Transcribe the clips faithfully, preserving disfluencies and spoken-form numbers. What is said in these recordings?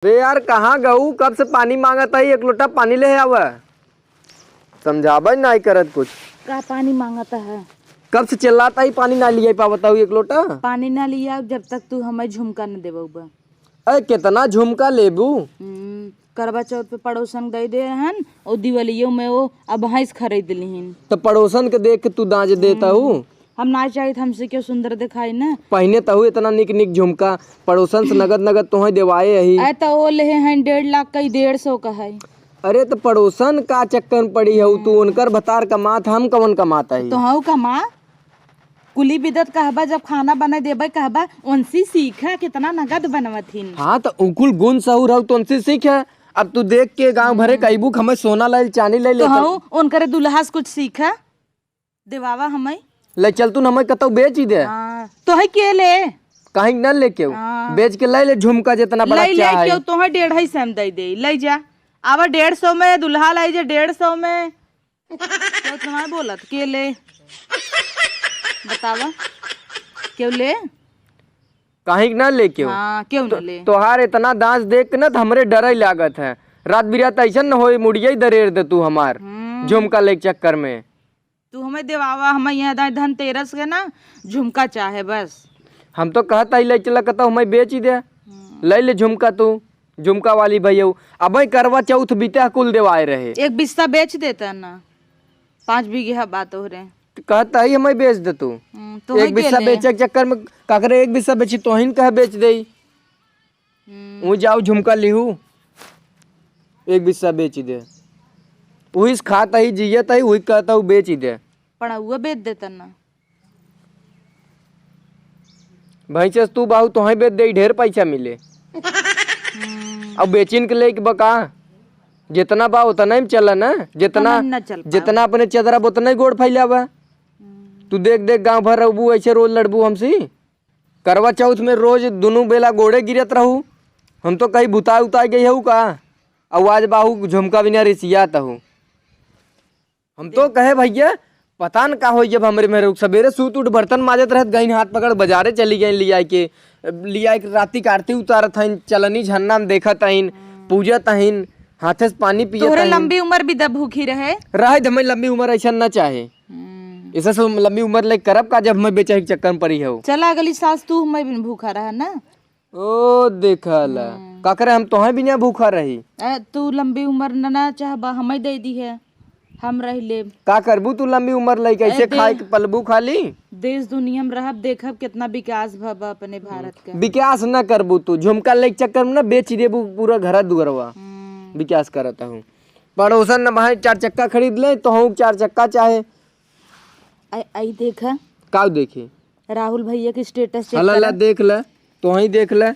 बे यार, कहाँ गऊ? कब से पानी माँगत हई, एक लोटा पानी लेहे आवा। समझाबे नाहीं करत कुछ। का पानी माँगत है? कब से चिल्लात हई, पानी नाहीं लियाइ पावत हऊ एक लोटा। पानी ना लियाउ जब तक तू हमें झुमका न देबउबा। अरे, केतना झुमका लेबू? हम्म, करवा चौथ पे पड़ोसन दइ दे हन, अउ दिवालियो में वो अब भैंस खरीद लिहिन। त पड़ोसन के देख के तू दाँज देत हऊ? हम ना चाहित हमसे केउ सुंदर देखाई ना। पहिने तहू एतना निक निक झुमका, पड़ोसन से नगद नगद तोहई देवाए अही। अरे त ओ लेहे हैं डेढ़ लाख का, ई डेढ़ सौ का है। अरे त पड़ोसन का चक्कर में पड़ी हऊ तू, उनकर भतार कमात, हम कवन कमात हई? तोहऊ कमा, कुली बिदत कहबा, जब खाना बने देबे कहबा, उनसे सीखा, केतना नगद बनवत हिन। हाँ त उ कुल गुण सहूर हऊ त उनसे सीखा। अब तू देख के गाँव भरे कहबू कि हमें सोना लइल, चानी लइल, तोहऊ उनकरे दुल्हा से कुछ सीखा। देवावा हमई। ले चल तू न हमई कतौ बेच ही दे। हाँ, तोहई के ले? कहीं न लेके हो। हाँ। बेच के लइ ले झुमका जितना बड़ा लइ ले चाहे। केउ तोहई डेढ़ सौ में दइ दे, लइ जा। आवा डेढ़ सौ में, दुल्हा लाई जा डेढ़ सौ में। केउ तुम्हारे बोलत, के ले? बतावा। केउ ले? कहीं न लेके हो। हाँ, केउ न तो, ले? तोहार इतना दाँज देख के न त हमरे डरइ लागत है। रात बिरात अइसन न होई, मुड़िया ही दरेर दे तू हमार। हम्म। झुमका लेके चक्कर में। तू हमें देवावा, हमें यहाँ दाई धनतेरस के ना झुमका चाहे बस। हम तो कहत हई लइ चला कतौ हमें बेच ही दे। हम्म। लइ ले झुमका तू, झुमका वाली भइयऊ। अबहीं करवा चौथ बीते कुल देवाए रहे। एक बिस्सा बेच देता ना, पाँच बीघा बात हो रहे। तो कहत हई हमें बेच दे तू। हम्म, तो एक है बिस्सा गेले। बेचे के चक्कर में काकरे एक बिस्सा बेची तोहिन कह बेच देई। हम्म। ऊ जाऊ झुमका लिहू, एक बिस्सा बेच दे। उही से खात हई, जियत हई, उही कहत हऊ बेच दे। पड़उआ बेच देता ना। भैंसेस तू बाहू तोहई बेच दे, ढेर पैसा मिले। हम्म। अब बेचिन के लेके बका, जितना बा उतना ही में चला ना, जितना, उतना में ना चल पाओ। जितना अपने चदरा बा उतना ही गोड़ फैलावा। हम्म। तू देख देख गाँव भर रहबू, ऐसे रोज लड़बू हमसे। करवा चौथ में रोज दुनू बेला गोड़े गिरत रहू। हम तो कहीं बुताए उताए गई हऊ का? अउ आज बाहू झुमका बिना रिसियात हऊ। हम तो कहे भइया, पता न का होई, जब हमरे में रुक सबेरे सूत उठ बर्तन माजत रहत गइन, हाथ पकड़ बजारे चली गइन लियाए के, लियाए के राती के आरती उतारत हइन, चलनी झरना में देखत हइन, पूजत हइन, हाथे से पानी पियत तोहरे हइन। लंबी उम्र भी दब भूखी रहे। रहे दे, हमें लंबी उम्र ऐसा न चाहे। हम्म। ऐसा से हम लंबी उम्र ले करब का, जब हमें बेचे के चक्कर में पड़ी हो। चला अगली सास तू हमें बिन भूखा रहा ना। ओ देखा ला, हम्म। का करे हम तोहे बिना भूखा रही। ए, तू लंबी उम्र न, ना चाहबा, हमें दे दी है, हम रह लेब। का करबू तू लंबी उम्र लइके, ए, ऐसे दे-, खाए के पलबू खाली? देश दुनिया में रहब, देखब कितना विकास भबा अपने भारत का। विकास ना करबू तू, झुमका लेके चक्कर में ना बेच देबू पूरा घर दुअरवा। हम्म। विकास करत हूँ। पड़ोसन न भाई चार चक्का खरीद ले, तो हूँ चार चक्का चाहे। आई, आई देखा। का देखी? राहुल भइया के status check हला ला करा। देख ले, तोहई देख ले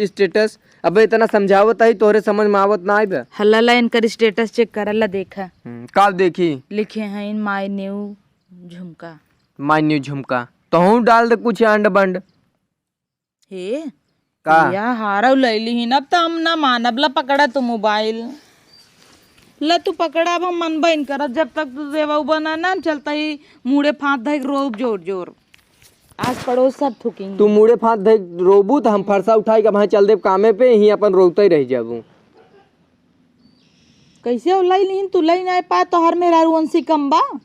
status। अबे इतना समझावत आई, तोहरे समझ में आवत ना आई बे। हला ला इनकर status check करा ला, देखा। हम्म, का देखी? लिखे हैं इन my new झुमका। My new झुमका। तोहू डाल दे कुछ अंड बंड। हे, का? या हारौ लैली हिन, अब त हम ना मानब। ला पकड़ा तू mobile। ला तू पकड़ा, अब हम मनबे न करब, जब तक तू देवा उबा ना, ना, हम चलता ही मूड़े फांद धइक रोब जोर जोर। आज पड़ोस सब थुकिन। तू मूड़े फांद धइक रोबू त हम फरसा उठाई के भाई चल देब कामे पे, ही अपन रोते रह जाबू। कैसे हो लई लिहिन तू, लई ना पा, तोहर मेहरारू उनसे कम बा?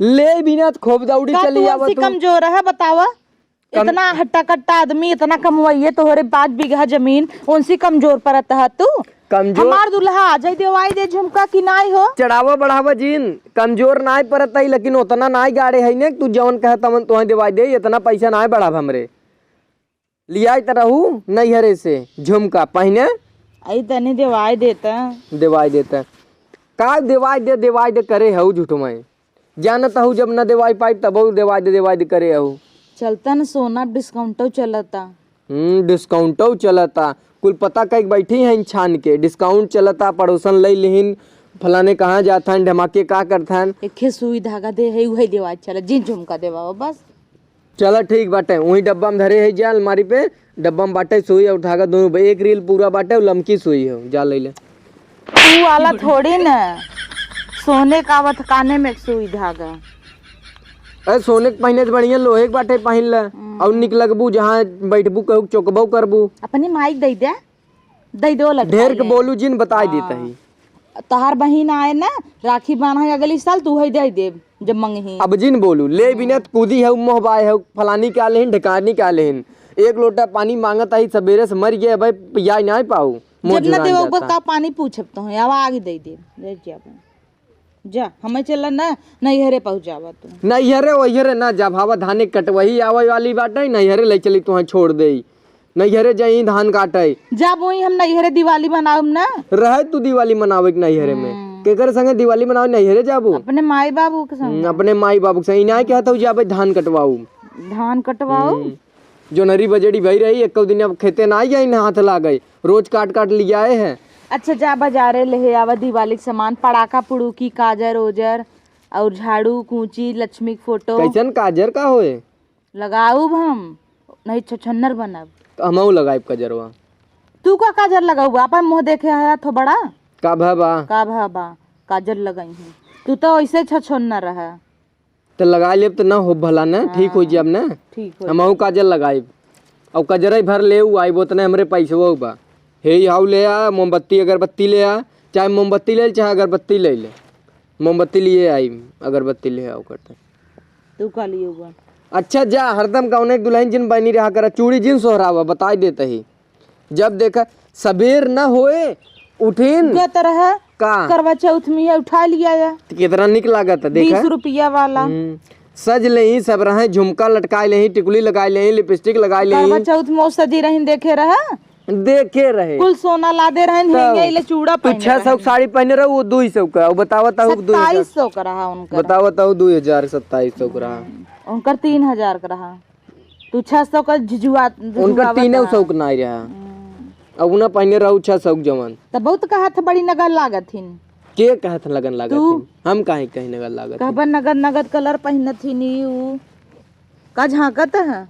ले बिना त खूब दौड़ी का चली तू आवत उनसे हूँ। कमजोर है, बतावा? कम- इतना हट्टा कट्टा आदमी, इतना कमवाइए, तोहरे पाँच बीघा जमीन, उनसे कमजोर परत है तू? कमजोर? हमार दुल्हा आ जाई, देवाई दे झुमका कि नाई हो? चढ़ावा बढ़ावा जीन, कमजोर नाई परत है, लेकिन उतना नाई गाड़े है ने, तू जवन कहे तवन तोहे देवाई दे, इतना पैसा नाई बढ़ाब हमरे। लियाई त रहू नैहरे से झुमका पहिने। आई तनी देवाई देता। देवाई देता। का देवाई दे, देवाई दे करे हऊ झूठ में। जानत हऊ जब न देवाई पाइब तबहू देवाई दे, देवाई दे करे हऊ। चलता न सोना discountओ चलता। हम्म, discountओ चलता। कुल पता कइके बैठी हैं छान के, discount चलता, पड़ोसन लई लिहिन, फलाने कहाँ जात हन, ढमाके का करत हन। एके सुई धागा दे है, उहे देवाई चला, जिन झुमका देवा बस। चला ठीक बाटे, वही डब्बा में धरे है जा अलमारी पे, डब्बा में बाटे सुई और धागा दोनों बा-, एक रील पूरा बाटे और लमकी सुई है, जा ले ले। तू वाला थोड़ी न, सोने का आवत काने में एक सुई धागा। अरे सोने के पहिने त बढ़िया लोहे के बाटे पहिन ले, हम्म। और निक लगबू जहाँ बैठबू कहू चोकबो करबू। अपनी माई के दे दे। दे दो लटका ढेर के ले। बोलू जिन, बताई हाँ। देता ही। तोहार बहिन आए ना, राखी बान्हे अगली साल, तू है दे देब, जब मंगही। अब जिन बोलू, ले बिना त कूदी है, मोह बाय है, फलानी का लेहिन, ढिकानी का लेहिन। एक लोटा पानी मांगत आई, सबेरे से मर गया भाई, पिया नहीं पाऊ। मुँह जब ना जुड़ान देबो, जाता। का पानी पूछब तो है, अब आगे दे देब, दे जाबो। जा, हमें चला ना, नैहरे पहुँचावा तू। नैहरे ओहरे ना जा, भावा धाने कटवही आवे वाली बाटे, नैहरे ले चली तुहें छोड़ देई। नैहरे जाई धान काटे। जा बोई हम नैहरे दिवाली मनाउब ना। रहे तू दिवाली मनावे के नैहरे में। हम्म। केकर संगे दिवाली मनावे नैहरे जाबू? अपने माई बाबू के संगे। हम्म, अपने माई बाबू के संगे। इनाय कहत हूँ जाबे धान कटवाऊ। धान कटवाऊ? हम्म। जोनहरी बजड़ी भई रही, एको दिन अब खेते ना आई, आई ना हाथ लागे, रोज काट काट लियाए है। अच्छा, जा बाजारे लेहे आवा दिवाली के सामान, पड़ाका पुड़ुकी, काजर ओजर, और झाड़ू कूची, लक्ष्मी के फोटो। कैसन काजर का होए? लगाउब हम, नहीं छछन्नर बनब। तो हमहू लगाइब कजरवा। तू का काजर लगाउब? अपन मुँह देखे है थो बड़ा। का भा बा? का भा बा? काजर लगाई है। तू तो ऐसे छछन्नर रहा। त लगाइ लेब त ना हो भला ना, ठीक होइ जाब ना। ठीक होइ हमहू जाब। काजर लगाइब। अउ कजरई भर लेउ आइब, ओतने हमरे पैसवो बा। हे हाउ ले आ, मोमबत्ती अगरबत्ती ले आ, चाहे मोमबत्ती ले ले, चाहे अगरबत्ती ले ले। मोमबत्ती लिए आइब, अगरबत्ती ले आओ करते। तू का लिए हुआ? अच्छा जा, हरदम कौने दुल्हन जिन बनी रहा करा, चूड़ी जिन सोहरावा, बताइ देत ही। जब देखा सबेर न होए, उठिन। गत रहा। का? करवा चौथ में है, उठा लिया या। त कितना निक लागत है, देखा? बीस रुपया वाला। हम्म। सज लेही, सब रहे, झुमका लटकाए लेही, टिकुली लगाए लेही, लिपस्टिक लगाए लेही। करवा चौथ में वो सजी रही, देखे रहा? देखे रहे। कुल सोना लादे रहे, तब हेंगे ले चूड़ा तू पहने छह सौ रहे। साड़ी पहने रहो, वो दो सौ का, वो बतावत हो दो हजार। सत्ताईस सौ का रहा उनका। बतावत हो दो हजार, सत्ताईस सौ का रहा। हम्म। उनकर तीन हजार का रहा। तू छह सौ का झुझुआ, उनकर झुझुआवत तीनों रहा। सौ के नाई रहा। हम्म। अब उन्हें पहने रहू छह सौ के जवन। त बहुत कहत ह, बड़ी नगद लागत हिन। के कहत ह नगद लागत तू। हिन? हम काहे कहीं नगद लागत हिन? कहबा नगद, नगद कलर पहिनत हिन ई ऊ। का झांकत ह?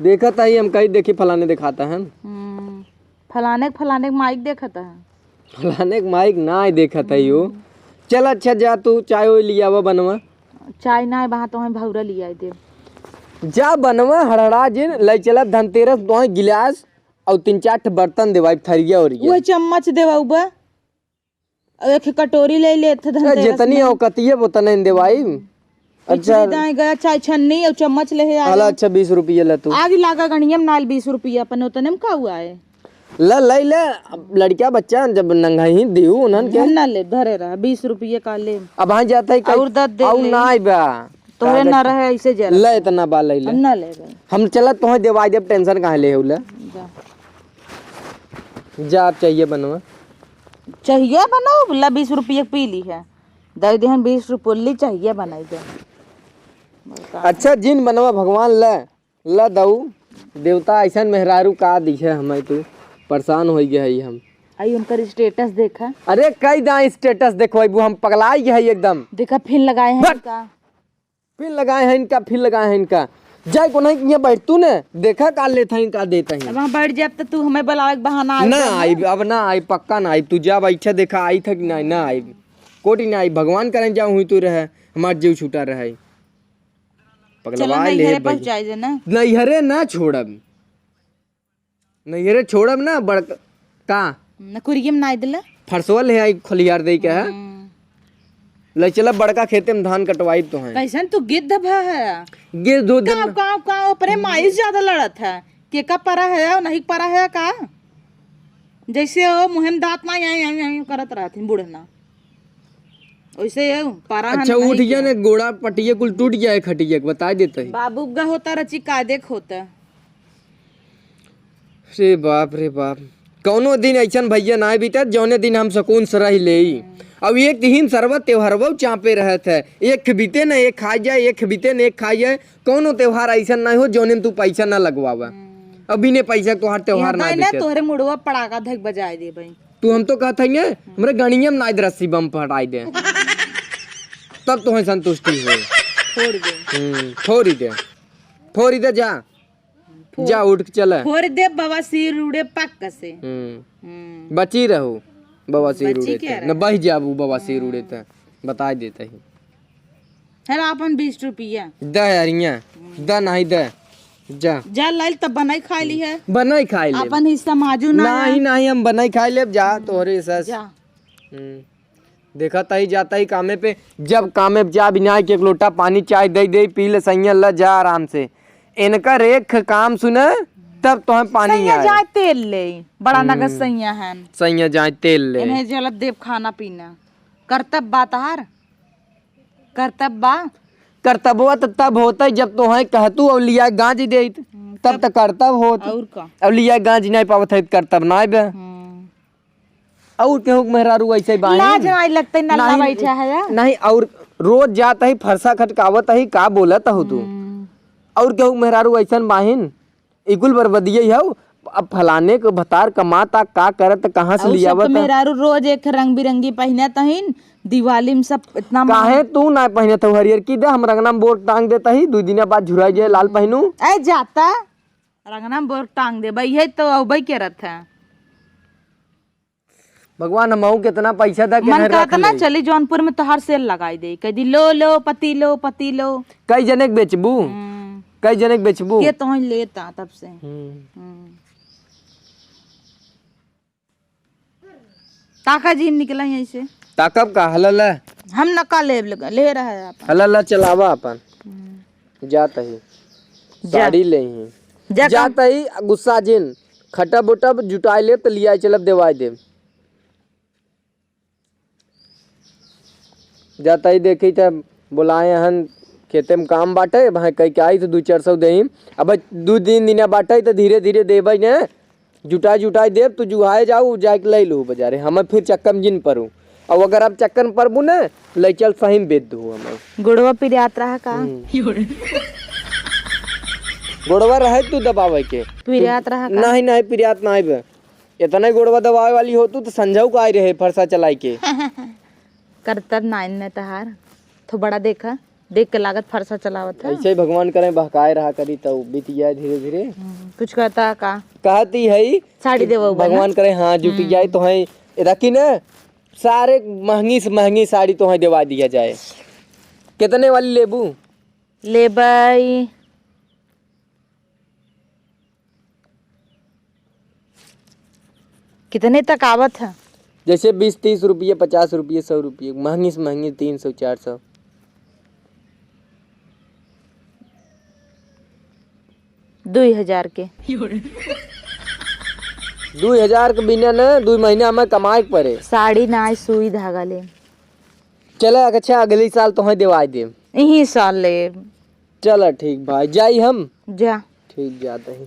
देखत ही हम कहीं देखी फलाने दिखाता है। हम्म। फलाने के, फलाने के माइक देखत ह। फलाने के माइक ना देखत है यो। हम्म। चल अच्छा जा तू चाय ओय लियावा बनवा। चाय ना है, वहाँ तो हम भौरा लियाई दे। जा बनवा हड़हड़ा जिन, ले चला धनतेरस तोहे गिलास और तीन चार ठे बर्तन देवाई, थरिया ओरिया। वो चम्मच देवा उबा। और एक कटोरी ले ले थे ए, धनतेरस जितनी में। औकतिये उतने न देवाई। अच्छा। पिछली दाएं गया चाय छन्नी और चम्मच ले आ हला, गया। अच्छा, बीस रुपये ले तू। आगे लागा गणियम नाल बीस रुपये अपन उतने में का हुआ है? ले, ले, ले, अब लड़का बच्चा जब नंगा ही दियो उन्हन के। हम ना ले, धरे रहा, बीस रुपये का ले। अब हाँ जाता है कहीं और दस दे और ले। ना आइबा। तोहरे कागज ना रहे, ऐसे जरा ले से। इतना बा ले ले। हम ना लेबे। हम चलत तोहे देवाई देब, tension काहे ले हो ले? जा। जा, आप चाहिए बनवा। चाहिए बनाओ, ला बीस रुपये पी ली है। दे देहन बीस रुपये ली, चाहिए बनाई दे। अच्छा, जिन बनवा भगवान ले, ला दऊ। देवता ऐसन मेहरारू का दिखे हमें, तू परेशान हो गया है हम। आई उनकर status देखा। अरे, कई दा status देखवाइबू, हम पगलाई गए है एकदम। देखा, फिन लगाए हैं बट इनका। फिन लगाए हैं इनका, फिन लगाए हैं इनका। जाए को नहीं, यहाँ बैठ तू ने, देखा का लेत हैं, का देत हैं। अब वहाँ बैठ जाब तो तू हमें बुलावे के बहाना ना आइबा। आइब, अब ना आइब, पक्का ना आइब। तू जा बैठा, देखा आई था कि नहीं, ना आइब। कोटी ना आइब, भगवान करें जाऊँ हुई तू रहे, हमार जीव छूटा रहे। चलो पगलवा ले नैहरे भाई। पहुँचाई दे ना। नैहरे ना छोड़ब। नैहरे छोड़ब ना, बड़का का? न कुरियम नाई दिला। फरसवा ले आई खोलियार दे के है। हम्म। ले चला बड़का खेते में धान कटवाई तो है। कैसन तू गिद्ध भा है? गिद्ध उद्ध काव, न- काव, काव, अपने माई से ज्यादा लड़त है। के का परा है और नहीं परा है का? जैसे वो मुँह में दांत ना आई, आई, आई करत रहथिन बूढ़ना। वैसे ये परा है अच्छा, नहीं उठ गया क्या? ने, गोड़ा पटिया कुल टूट गया है खटिया के, बता देते हैं। बाबू का होता रची कायदे के होता। रे बाप, रे बाप। कौनो दिन ऐसन भैया ना बीतत, जौने दिन हम सुकून से रह लेई। अब एक दिन सरवा त्योहारवा चापे रहत है, एक बीते न एक खाई जाए, एक बीते न एक खाई जाए। कौनो त्योहार ऐसन ना हो, जौने में तू पैसा ना लगवावा। हम्म। अब बिने पैसा तोहार त्योहार यहाँ ना ताई ना बीते। तोहरे मुड़वा पड़ाका धक बजाए दे भाई। तू हम तो कहत है, हमरे गणिया में नाइद रस्सी बम फटाई दे। तब तोहे संतुष्टि हो। फोड़ दे। हम्म, फोड़ ही दे। फोड़ ही दे जा। फोड़। जा उठ के चला। फोड़ दे बवासीर उड़े पक्का से। हम्म। हम्म। बची रहू बवासीर बची उड़े क्या ते। रहा? न बह जाबू बवासीर उड़े ते। बताई देते ही। है ना अपन बीस रुपया। द यारियाँ, द नहीं द। जा। जा लाइल तब बनाई खाई ली है। बनाई खाई ले। अपन हिस्सा माजू ना नहीं, है। नहीं, हम बनाई खाई लेब, जा तोहरे हिस्सा से। जा। हम्म। देखा तही जाता ही कामे पे, जब कामे पे जा बिना के एक लोटा पानी चाय दे दे, पी ले सैया, ला जा आराम से। इनका रेख काम सुने, तब तोहे पानी सैया आए। जाए तेल ले, बड़ा हम्म। नगद सैया है। सैया जाए तेल ले। इन्हें जलत देव खाना पीना। करतब बा तहार? करतब बा? करतबवा त तब होता है जब तोहे कहतू और लिया गांज देत, हम्म, तब तब त करतब होत। और का? और लिया गांज नहीं पावत है, करतब नहीं बे। हम्म। और केहू के मेहरारू ऐसे बाहिन? लाज नाई लगते, नल्ला नहीं, बैठा है या? नहीं, और रोज जात ही, फरसा खटकावत ही, का बोलत हो तू? हम्म। और केहू के मेहरारू ऐसन बाहिन? इकुल बरबदिये हौ, अब फलाने के भतार कमाता, का करत, कहाँ से और लियावत सबके है? मेहरारू रोज एक रंग बिरंगी पहिनत हईन, दिवाली में सब इतना मांग- काहे तू ना पहिनत हो हरियर की दे, हम रंगना में बोर टांग देता ही, दू दिना बाद झुराई जाए, लाल पहिनू। ए जाता, रंगना में बोर टांग दे, भाई है तो अउबे करत है। भगवान, हमहू केतना पैसा दा के मन घर कहत रख ना, ले। चली जौनपुर में तोहार सेल लगाई दे, कह दी, "लो, लो, पति लो, पति लो।" कई जने के बेचबू? हम्म। कई जने के बेचबू? के तोहई लेता तब से। हम्म। हम्म। ताका जी निकला यहीं से। ताकब का? हला ला। हम न का लेब, ले, ले रहा है अपन। हला ला, चलावा अपन। हम्म। जात ही। जा। साड़ी ले ही। जा जात कम- ही, गुस्सा जिन। खटब उटब जुटाई ले त लियाई चलब, देवाई देब। जाता ही देखी त बोलाए हन, खेते में काम बाटे, भाई कह के आई त दू चार सौ देही। अब दू तीन दिन बाटे त धीरे धीरे देबे ने, जुटाई जुटाई देब, तू जुहाए जाऊ, जाए के ले लू बाजारे, हमें फिर चक्कर में जिन पड़ू। और अगर अब चक्कर में पड़बू ने, ले चल सही में बेच दू हमें। गोड़वा पिरात रहा का? हम्म। गोड़वा रहे तू दबावे के। पिरात रहा का? नहीं, नहीं, पिरात नहीं बे। इतना ही गोड़वा दबावे वाली हो तू तो संझाऊ का आई रहे फरसा चलाई के। करतब नाइन न तहार। थो बड़ा देखा, देख के लागत फरसा चलावत है। ऐसे ही भगवान करे बहकाए रहा करी तो बीत जाए धीरे धीरे। हम्म, कुछ कहता का? कहती है साड़ी देवो बा ना? भगवान करे, हाँ, जुटी हम्म। जाए तो है, रखी ना, सारे महंगी से महंगी साड़ी तो है देवा दिया जाए। कितने वाली लेबू? लेबई। कितने तक आवत है? जैसे बीस तीस रुपये, पचास रुपये, सौ रुपये, महंगी से महंगी तीन सौ, चार सौ। दुई हजार के। दुई हजार के बिना न दुई महीना हमें कमाए के पड़े। साड़ी ना, सुई धागा ले। चला, अच्छा, अगले साल तोहे देवाई देब। यही साल ले। चला, ठीक भाई, जाई हम। जा। ठीक, जाते ही।